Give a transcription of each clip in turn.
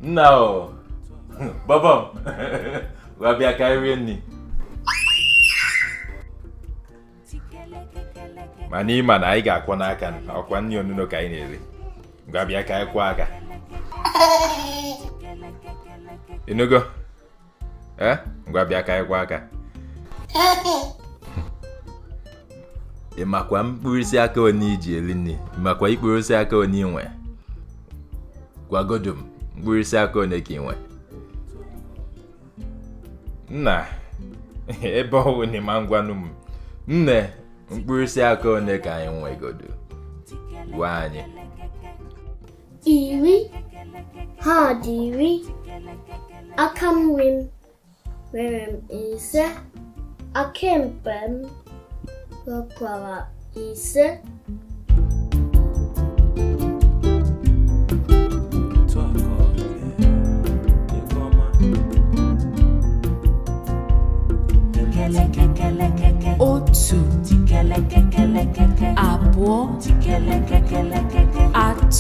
Nna o, bọbọ m, ngwa bịa ka anyị rie nri. Mana ị ma na anyị ga-akwọ n'aka, ọkwa nri onuno ka anyị na-eri. Ngwa bịa ka anyị kwọọ aka. Ị nụgo? Ee, ngwa bịa ka anyị kwọọ aka. Ị makwa mkpụrụsị aka one i ji eri nri? Ị makwa mkpụrụsị aka one i nwe? Gwagodu m, mkpụrụsị aka one ka ị nwe? Nna, ebe ọ bụ na ị ma ngwanụ m. Nne, mkpụrụsị aka one ka anyị nwegodu? Gwa anyị. 10. Ha dị 10. Aka nri m nwere m 5. Aka ekpe m nwekwara 5. Otu a ka ọ dị. Egwu ọma. 1, 2, 3, 4, 5, 6, 7, 8, 9, 10. 1, 2, 3, 4, 5, 6,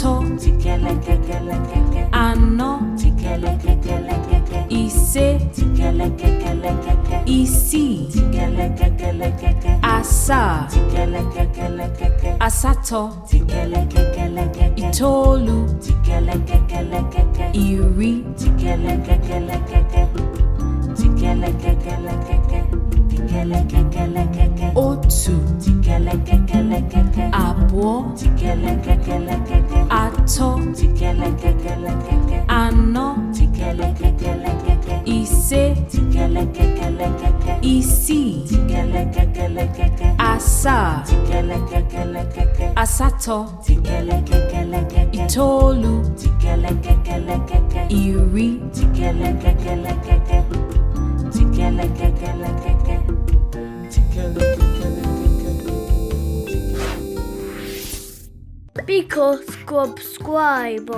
7, 8, 9, 10. Biko, subscribe.